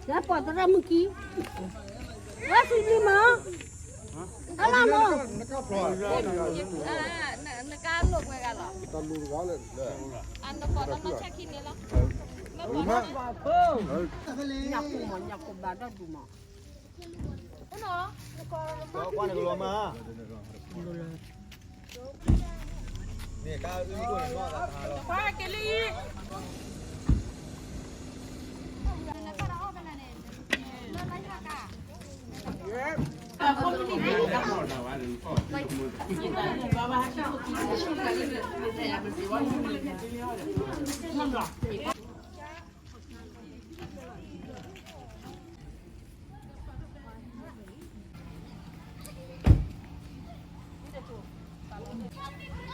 လၢပှၤသရၣ်မုၣ်ခံ, ဝဲစံးဘျုးမး, အလၢမး, နကလိၣ်ဝဲဂၤလီၤ, နပှၤနီၢ်ဆၢခံန့ၣ်လီၤ, နပှၤနီၢ်ဆၢ, ညၣ်ကိၢ်မး ညၣ်ကိၢ်ဘၣ်ဒီဒူၣ်မး, နကမံၤတံလ့မီၢ်အံၤ, အီၣ်လၢတၢ်ဖျၢၣ်လီၤလၢပၢ်ဟဲက့ၤကီးဝဲန့ၣ်တၢ်ယိၣ်, မၤအီၣ်ဝဲတၢ်ညၣ်ဘၣ်သံကွၢ်, မ့ၢ်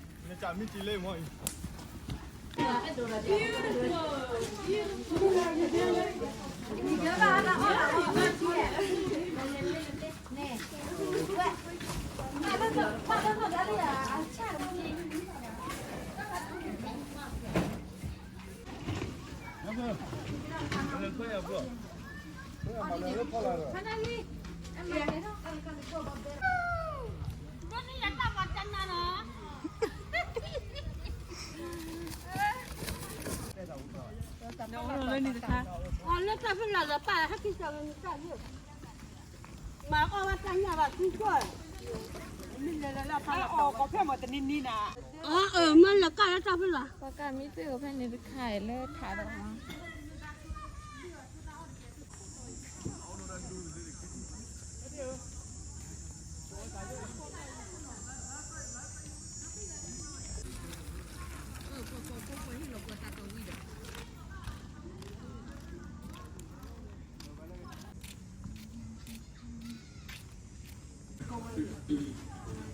လဲၤလၢလၢဖးလီၤအီၣ်ကီးဖဲမၤတနံၤနံၤနၤ, အီၣ်အၢမ့ၢ်လၢကၢ်လၢတၢ်ဖျၢၣ်လီၤ, ပှၤကၢ်မံသ့ၣ်ဧိၤဖဲန့ၣ်တခါအံၤလၢထးဒီး အ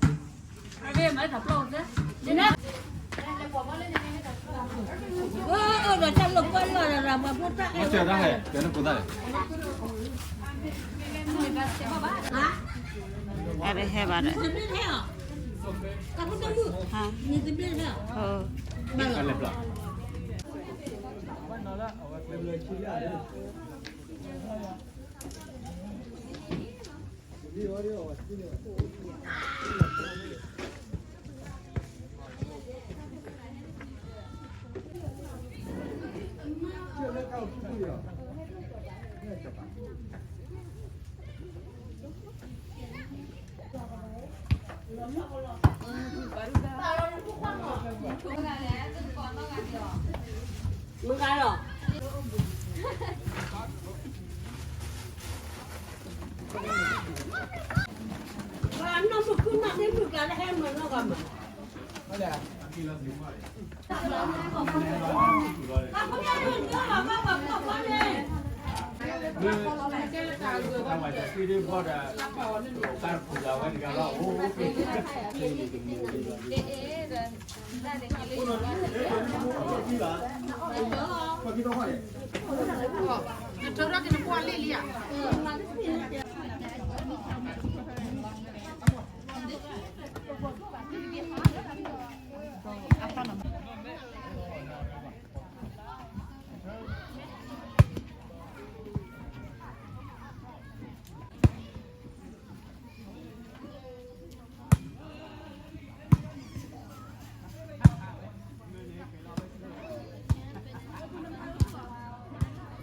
ဝဲဟဲဘၣ်ဒီး, ဟါ, မုၢ်ဂၤလီၤ, နီၢ်မုၢ်ခုနီၢ်သ့ၣ်မုၢ်ဂၤလၢဟဲမၤနီၢ်ဂၤမး နထၢထီၣ်က့ၤနကွၢ်လံလံဧါ. ပာ်ထံ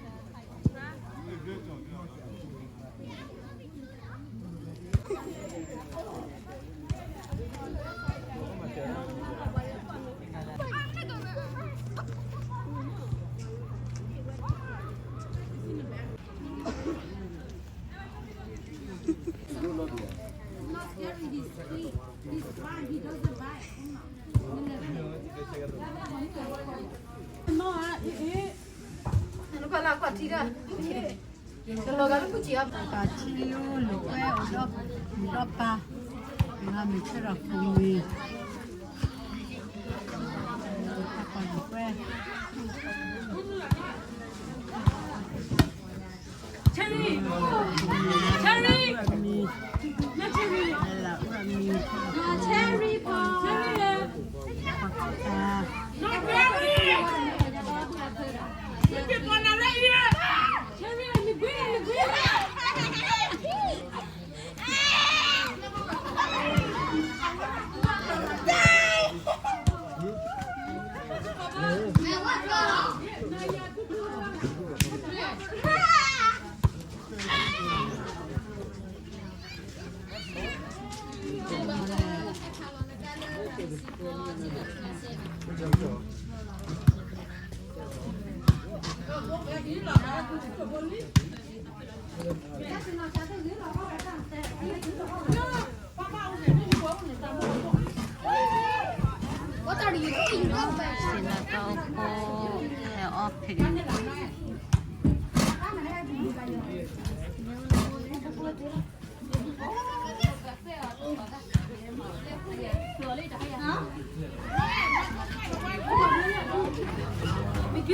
လၢလိာ်ကွဲအိၣ်ဒီးပၢ်, မ့ၢ်ဆၢဒီးဖိမ့ၢ်, ပာ်လိာ်ကွဲ, Cherry, Cherry, Cherry, Cherry, Cherry, Cherry, စံးလီၤတၢ်အိၣ်ဖှိၣ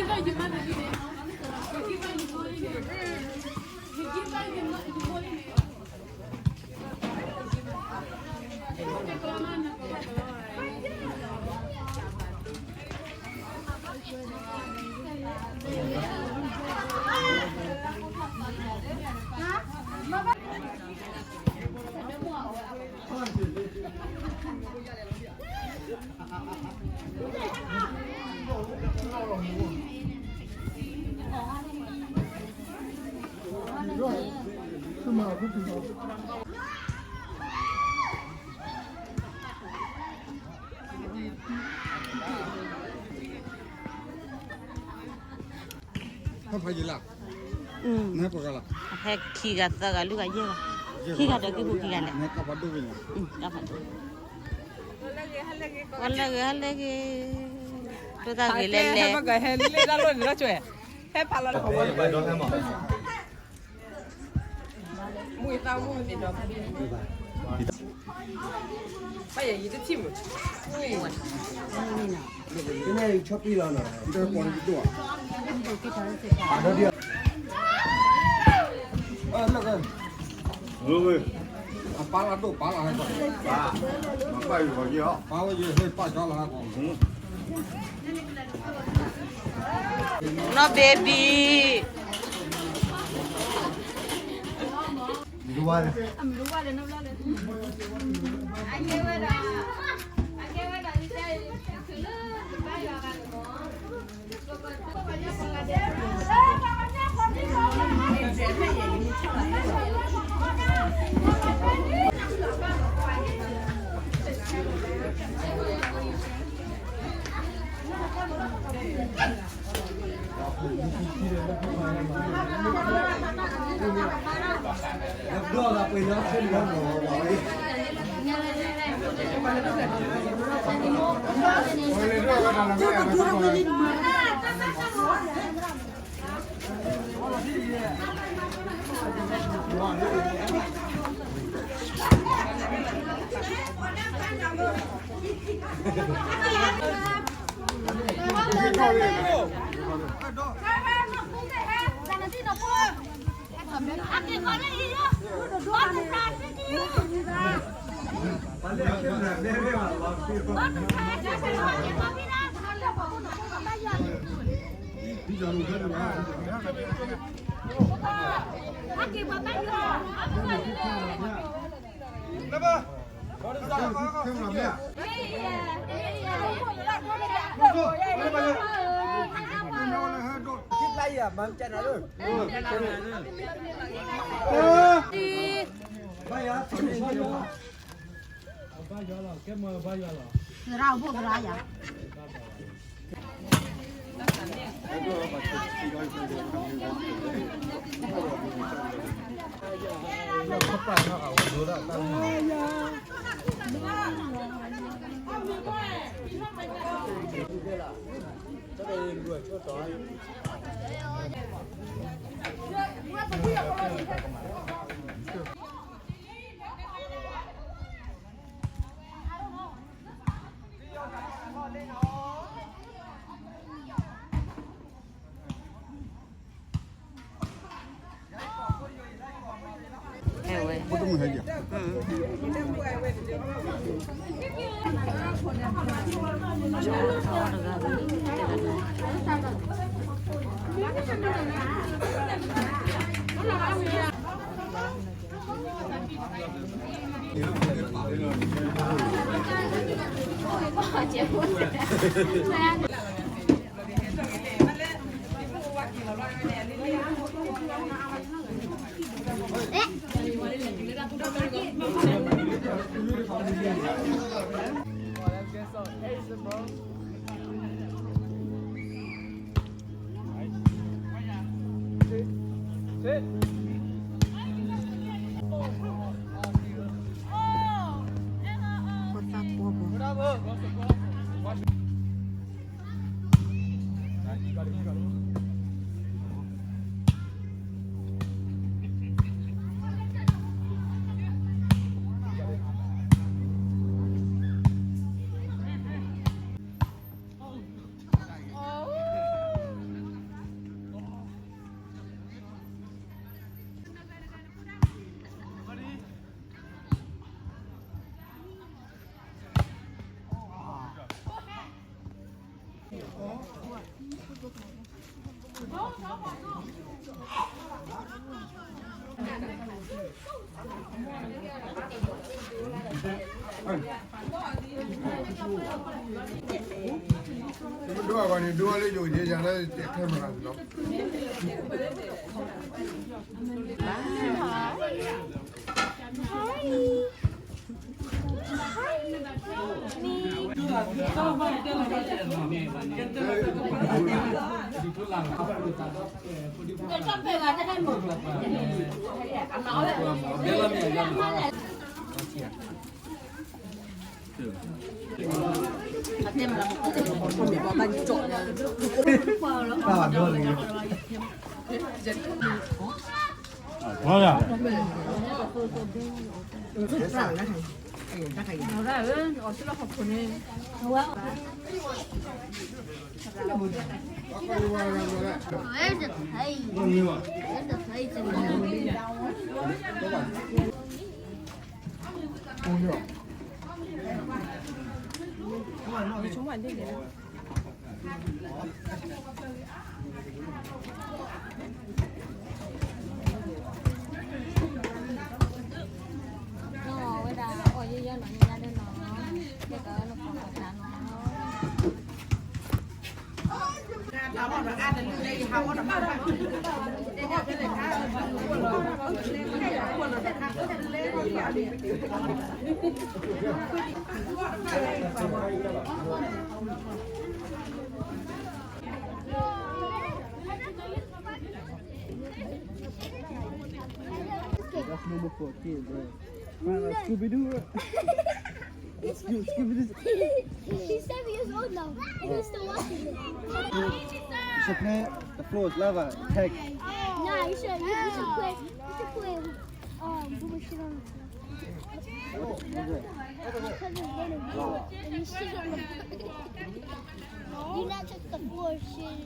် ဟဲအီၣ်ဖဲ ဟဲဖးယံၤလၢ်, ဟဲပှဲၤဂၤလၢ်, ဟဲခံဂၤသၢဂၤလွံၢ်ဂၤယဲၢ်ဂၤ, ခံဂၤဒီးကံၢ်ပူၤခံဂၤလဲၣ်, ကၢ်ဖးဒိၣ်ဝဲညါ, ကၢ်ဖးဒိၣ်, ဟဲလၢဂ့ၤဟဲလၢဂ့ၤ, တိၢ်တၢ်ဂ့ၤလဲၣ်လဲၣ်, ဟဲဖးလီၤ, ဟဲဖးလီၤ, မူသးမူန့ၣ်ဒီး ဘၣ်ယၤယတထံၣ်မုာ်, နကဆီပံလီၤနီၤ, လၢက, ပာ်လီၤဒိၣ်ပာ်လီၤဟဲကီး, ပာ်ဝဲယဟဲပာ်ကီလီၤဟဲကီး, နီၢ် baby ဘါယွၤလီၤ, ကဲမၢဘါယွၤလီၤ, သရၣ်အိၣ်ဘိၣ်သရၣ်ယၤ ဒိၣ်အဂီၢ်န့ၣ် ဒိၣ်လၢယိာ်ယဲယၤလၢတဲခဲမရၤလီၤ. Where's the plate? Where's the plate? That's normal for a kid, bro. Scooby-Doo. Scooby-Doo. He's seven years old now. He's still watching it. You should play the floor is lava. Tag. Nah, you should, you, you should play. You should play. Um, what was shit on the floor? Because it's gonna be. And you shit on the. You not touch the floor, shit.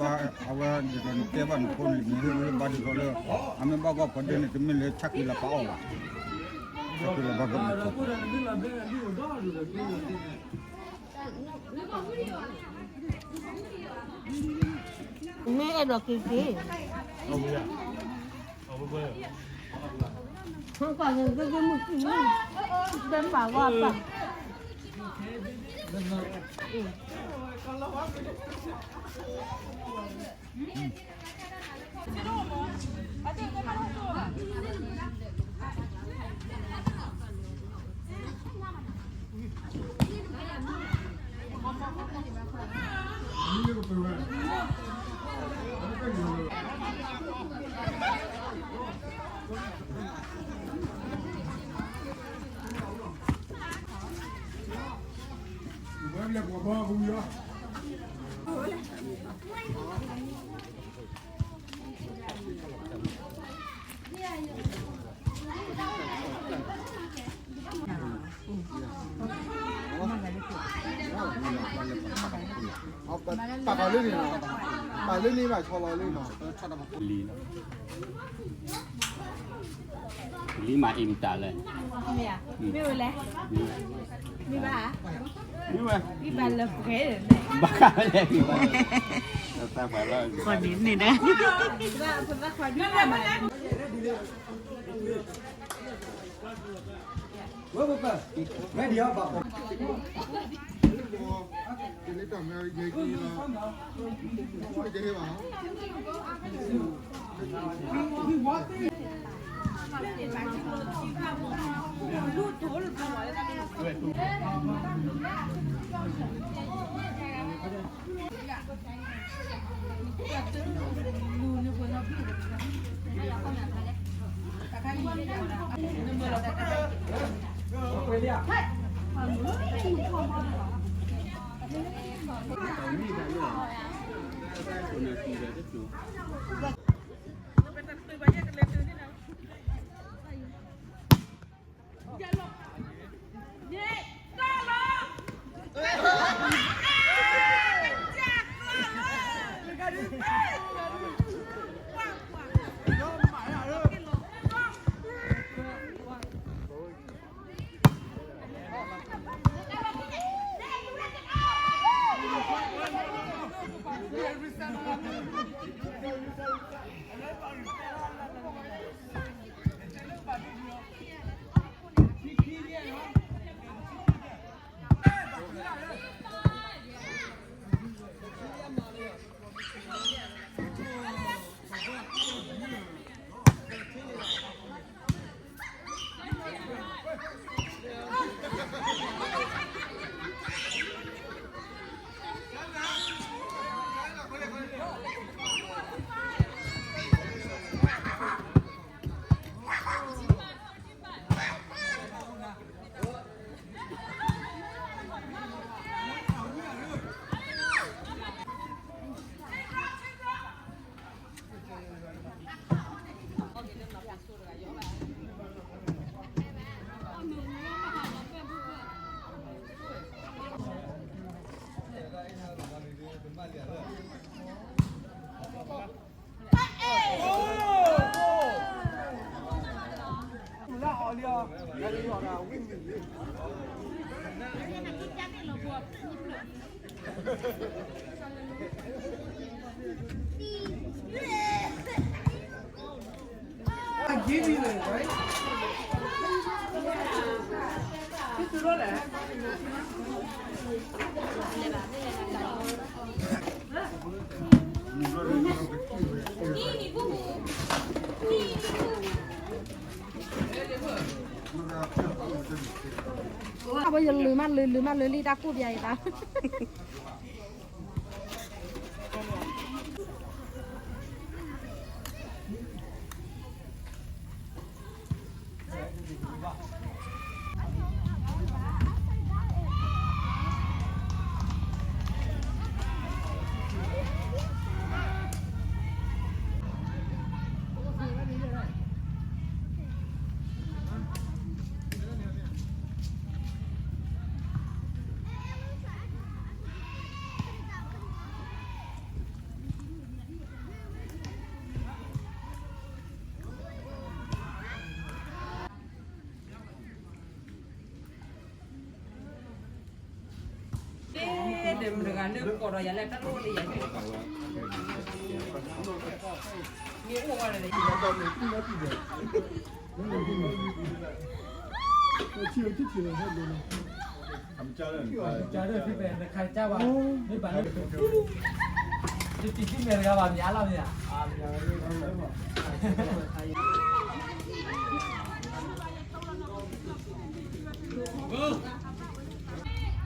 Bá, အဝဲဒ်သိးနတဲဘၣ်နဖိန့ၣ် နဟ့ၣ်ဝဲဘါဒ်သိးလၢ အမ့ၢ်ဘၣ်ဂီၢ်ဖီဒ့န့ၣ် တမ့ၢ်လၢဆါက့ၤလၢပအီၣ်ဘၣ်, ဆါက့ၤလၢဘၣ်ဂီၢ်မ့ၢ်ဖိ မ့ၢ်အဲၣ်ဒိးက့ၤက့ၤ, ကွၢ်က့ၤက့ၤမုၢ်က့ၤမုၢ်, တဲပာ်ဝါပာ်. မ့ၢ်လၢကပၢၤဝဲ, ပာ်လၢန့ၣ်လီၤ, ပာ်လၢန့ၣ်ဘၣ်ဆီလီၤလၢနီၤ, လံမၤအံၤမတၤလဲၣ်, မ့ၢ်ဝဲလဲၣ်, မ့ၢ်ဘၣ်, မ့ၢ်ဝဲ, မ့ၢ်ဘၣ်လၢပှဲၤ, ဘၣ်လဲၣ်, မ့ၢ်ဘၣ်, တၢ်သးပှၤလီၤ, ခွါန့ၣ်န့ၣ်ဒီး အဝဲယလုာ်မးလုာ် လုာ်မးလုာ်လံ တၢ်ကူၣ်ပယၤအံၤဘၣ်.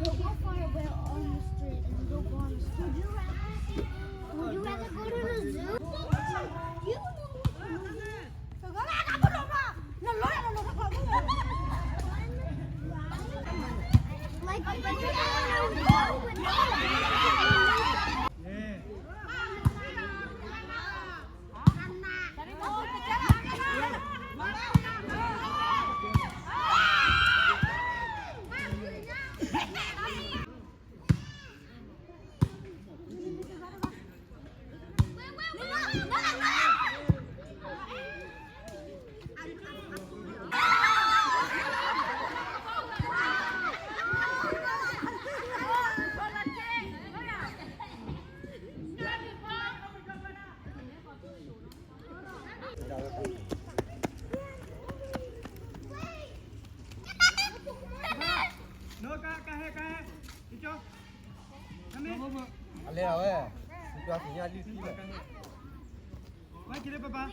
How far away on the street and go on the street? Would you rather, would you rather go to the zoo? You Like အလဲၤအဝဲ, ဝဲက့ၤလၢပပၢ်.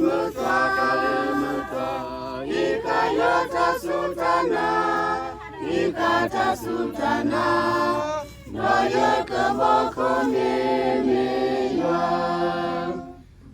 မုၢ်သွါကလံၤမုၢ်သွါ, ယကယီတၢ်စူၢ်တၢ်နာ်, ယကတၢ်စူၢ်တၢ်နာ်, ဒီးယကဘီခိၣ်န့ၣ်မ့ၢ်ယွၤ.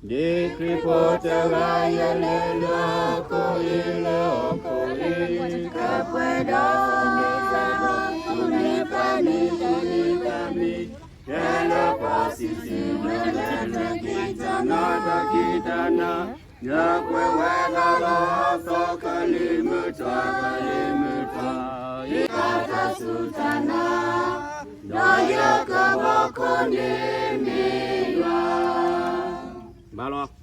ဒ်ခရံာ်ဖိတဂၤအံၤလဲၤလၢဟီၣ်ခိၣ်အံၤ, ကပှဲၤဒီးမ့ၢ်တၢ်ဒီးသူၣ်န့ၢ်သးန့ၢ်သူၣ်န့ၢ်သးမံ, ဟဲလၢပှၤဆံးဆံးဝဲလၢတၢ်ခံးတၢ်နၤတၢ်ခံးတၢ်နၤ, ယကွဲးဝဲဒၣ်လၢအသီကလံၤမုၢ်သွါကလံၤမုၢ်သွါ, ယကတၢ်စူၢ်တၢ်နာ်, ဒီးယကဘီခိၣ်န့ၣ်မ့ၢ်ယွၤ. ဘၣ်လီၤ.